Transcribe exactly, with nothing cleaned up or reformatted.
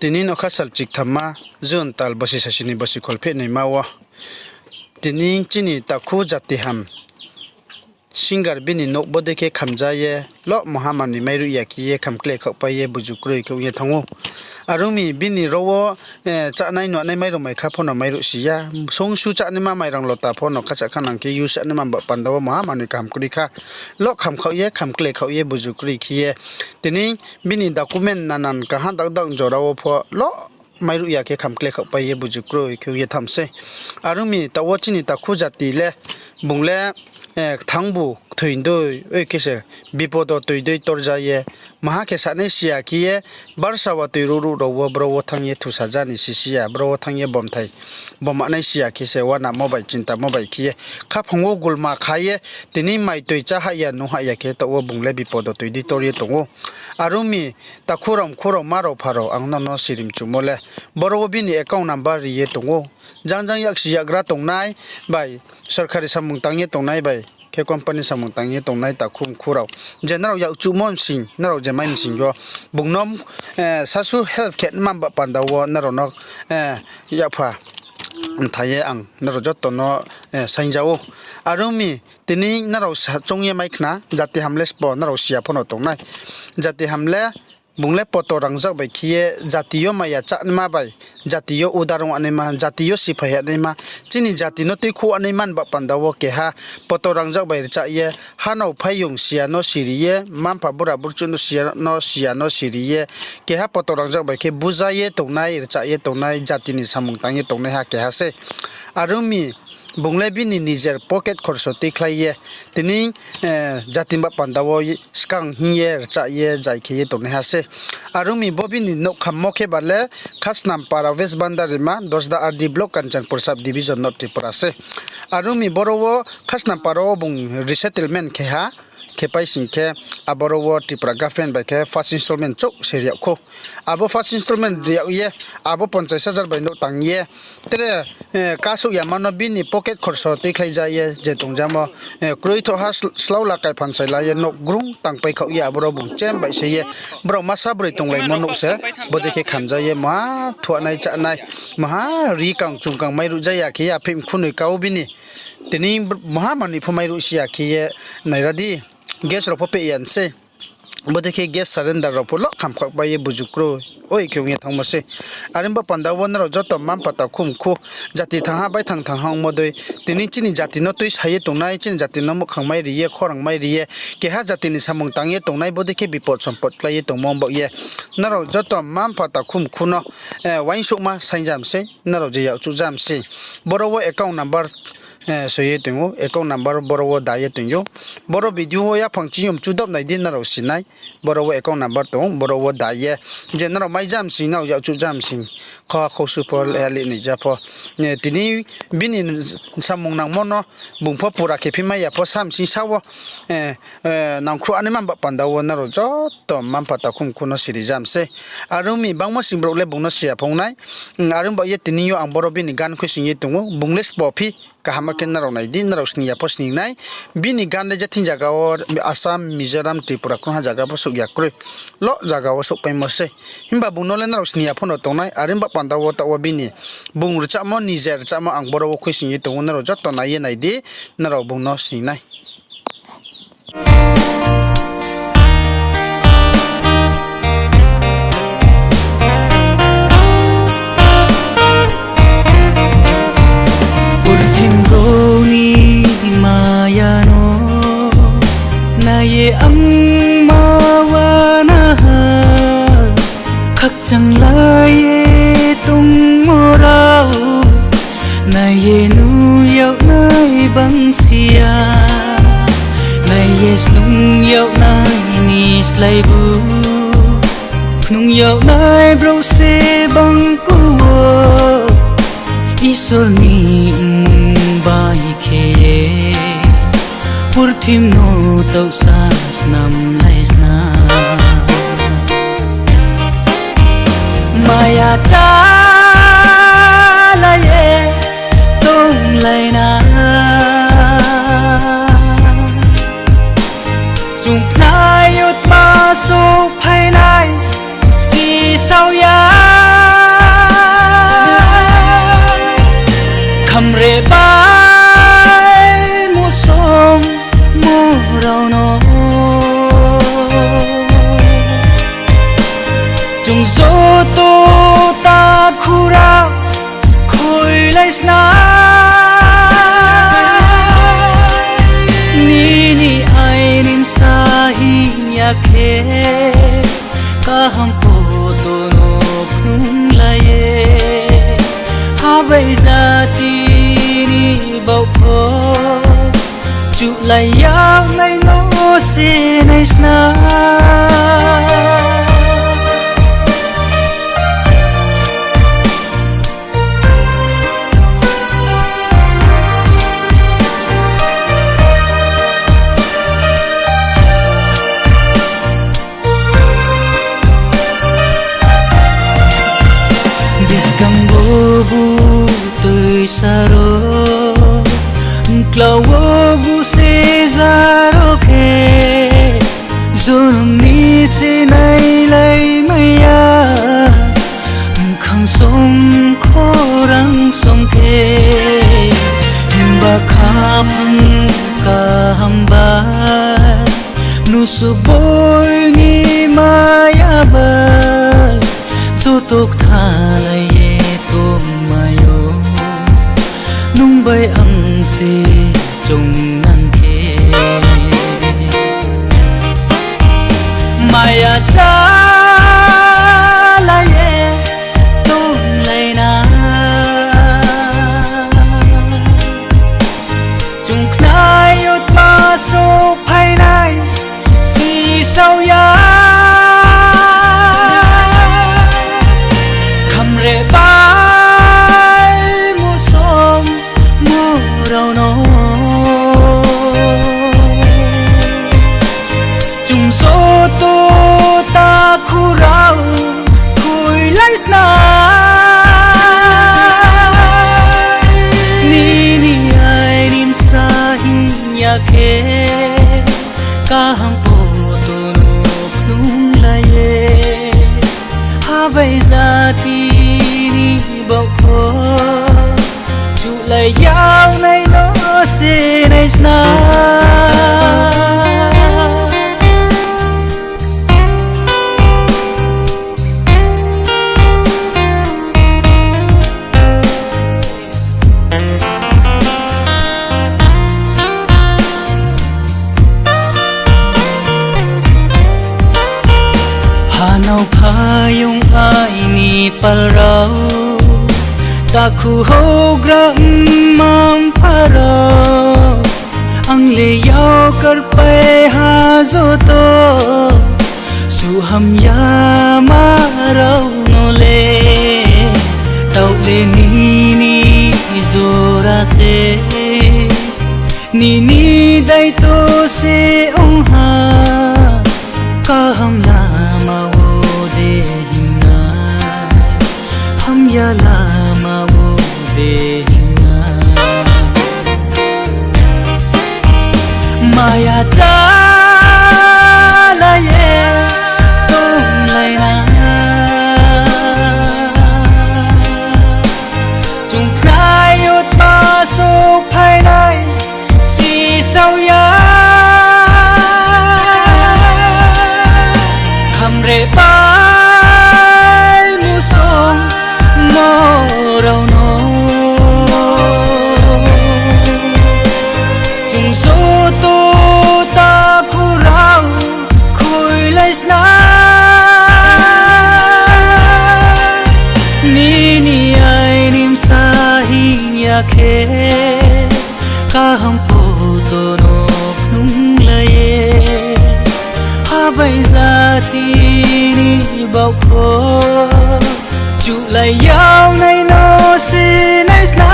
Tini nokha sal chikthamma, June tal bosi sasi ni bosi kholphehnaima wo, tini chini takhu Jatiham singer bini nouh bodei khe khamja ye, lo mahamani mairuh ya khe ye khamkle khaohpai ye buju kroi khe ong ye thanng ou. Are ong mi bini ro wo, eh, chánai nuanai mairuh mai kha pho no mairuh si ya. Songsu chánaima mairang lota pho no khasa khanang khe use chánaima ba panda wo mahamani kaham kroi kha. Lo kham khaoh ye, khamkle khaoh ye buju kroi khe ye. Tini bini document nanan kaha dak dak jora wo pho lo mairuh ya khe khamkle khaohpai ye buju kroi khe ong ye tham sei. Are ong mi taoh wo chini takhu Jati le, bung le, eh, kthangbu kthoi doi, oi khe se bipodo toi doi torja ye, maha khe sanai si ya khe ye, barsa wa toi ruh ruh rao wo bro wo thanng ye thusa ja ni sisi ya, bro wo thanng ye bomthai, bomanai si ya khe se uanamo bai chintamo bai khe ye, khaphang wo gulma kha ye, tini mai toi chá hah ya, nung hah ya khe taoh wo bung le bipodo toi doi tor ye tong ou. Are ong mi takhu rao, mkhu rao, ma rao, pha rao, ang nrao no sirimchumo le, boro wo bini account number ri ye tong ou. Jang jang yaksi yakgra tongnai bai, sorkari samung tang ye tongnai bai, khe company samung tang ye tongnai takhu mkhu rao, je nrao yakchuhmo bsing, nrao je mai bsing yo, bung no, eh, sasu help khe nma ba panda wo nrao no, eh, yakpha mtha ye ang nrao joto no, eh, saingja ou. Are ong mi tini nrao sa-, choung ye mai khna, Jatiham le sbo nrao si ya pho no tongnai. Jatiham le, bung le poto rangjak bai khe ye, jati yo maya chánaima bai, jati yo udarong anaima, jati yo siphai anaima, chini jati no tuikhouh anaima ni ba panda wo keha poto rangjak bai rchah ye, ha no phaiyong si ya no siri ye, mma-mpha bura burchuh no si ya no, si ya no siri ye, keha poto rangjak bai khe buja ye tongnai, rchah ye tongnai, jati ni samung tang ye tongnaiha keha sei. Are ong mi, bung le bini nijer pocket khorso tuikhlai ye, tini, eh, jati ni ba panda wo skang hing ye, rchah ye, jai khe ye tongnaiha sei. Are ong mi bo bini nouh khammo khe ba le Khasnampara, West Bandarima, Dosda R D block, Kanchanpur sub division, North Tripura sei. Are ong mi boro wo Khasnampara wo bung resettlement khe ha, khepai sing khe, aboro wo Tripura government bai khe first installment chouh se ri yag khou. Abo first installment ri yag ye, abo ponchais hajar bai nouh tang ye, tre, eh, kasouh yama no bini pocket khorso tuikhlai ja ye je tongjamo, eh, kroi thoh ha sl-, slao lakai phansai la ye nouh grung tangpai khaoh ye aboro bung chem bai se ye, brao masa broi tonglaimo nouh se, bodei khe khamja ye, maha thuanai chánai, maha ri kang chung kang mairuh ja ya khe ye, aphih mkhunoi kau bini. Tini br-, maha manoi pho mairuh si ya khe ye, naira di, gas rao pho peh ya sei. Bodei khe gas cylinder rao pho lo kham khaohpai ye buju kroi, oi khe ong ye thanngmo sei. Are ong ba panda wo nrao joto mma-mpha takhu mkhu, jati thangha baithang thangha ongmo dei, tini chini jati no tuisa ye tongnai, chini jati no muhkhang mai ri ye, khorang mai ri ye, keha jati ni samung tang ye tongnai, bodei khe bipot sompot klái ye tongmo ong baoh ye, nrao joto mma-mpha takhu mkhu no, eh, uaingsouhma saingjam sei, nrao je yakchuhjam sei. Boro wo account number, eh, soi ye tong ou, account number boro wo da ye tong ou. Boro video wo yaphang chini yo mchu dop nai di, nrao si nai. Boro wo account number tong ou, boro wo da ye. Je nrao maijam sing, nrao yakchuhjam sing, khoha khousu pho, le, le nai ja pho. Eh, tini bini samung nangmo no bung pho pura khe phi mai ya pho, sam sing sa wo, eh, eh, nangkhruh anaima ba panda wo nrao joto mma-mpha takhu mkhu no siri jam sei. Are ong mi bangmo sing brouh le bung no si ya phung nai. Are ong ba ye tini yo ang boro bini gan khuising ye tong ou, bung le sbo phi, kaham khe nrao nai di, nrao sning ya pho sning nai. Bini gan le je thing zaga wo, Assam, Mizoram, Tripura, krungha zaga pho souh ya kroi. Lo zaga wo souhpaimo sei. Himba bung no le nrao sning ya pho no tong nai, are ong ba panda wo taoh wo bini bung rchahmo, nije rchahmo ang boro wo khuising ye tong ou, nrao joto nai ye nai di, nrao bung no sning nai. Purthimgo ni maya no nai ye ang ma uana ha, khakchanglai ye tongmo rao, nai ye nuh yag nai bang si ya, nai ye snung yag nai ni slái bu, phnung yag nai brouh se bang ku wo. Isor ni mmung bai khe ye, purthim no taohsa snam lai sna. Maya chálai ye tonglai na. Chung phnai yo tma souhphai nai, sisao ya. Chung joto takhu rao khuilai sna. Nini airimsa hing ya khe, kaham poto no phrunglai ye. Habai jati ni baoh pho chuhlai yag nai no se nai sna. Buskang wo bu tuisa rao, mklau wo bu seza rao khe, jonom ni se nailai mai ya, mkhang song khorang song khe, himba khaphang kaham bai, mnusu boi ni maya bai, joto kthalai ye tongmai ou, nung bai ang se choungnang khe. Maya chálai ye tonglai na. Chung khnai yo tma souhphainai sisao ya. Khamre bai musom mu rao no. Chung joto takhu rao khuilai sna. Nini airimsa hing ya khe, kaham poto no phrunglai ye. Habai jati ni baoh pho chuhlai yag nai no se nai sna. Hanao phaiyong aini pal rao, takhu houhgra mma-mpha rao, ang le yak karpai ha joto, suh hamyama rao no le, taoh le nini jora se, nini daito se ong ha, kaham lama wo de hingnai, hamya lama wo de hingnai. Maya chálai ye tonglai na. Chung khnai yo tma souhphainai sisao ya. Khamre bai musom mu rao no. Chung joto takhu rao khuilai sna. Nini airimsa hing ya khe, kaham poto no phrunglai ye. Habai jati ni baoh pho chuhlai yag nai no se nai sna.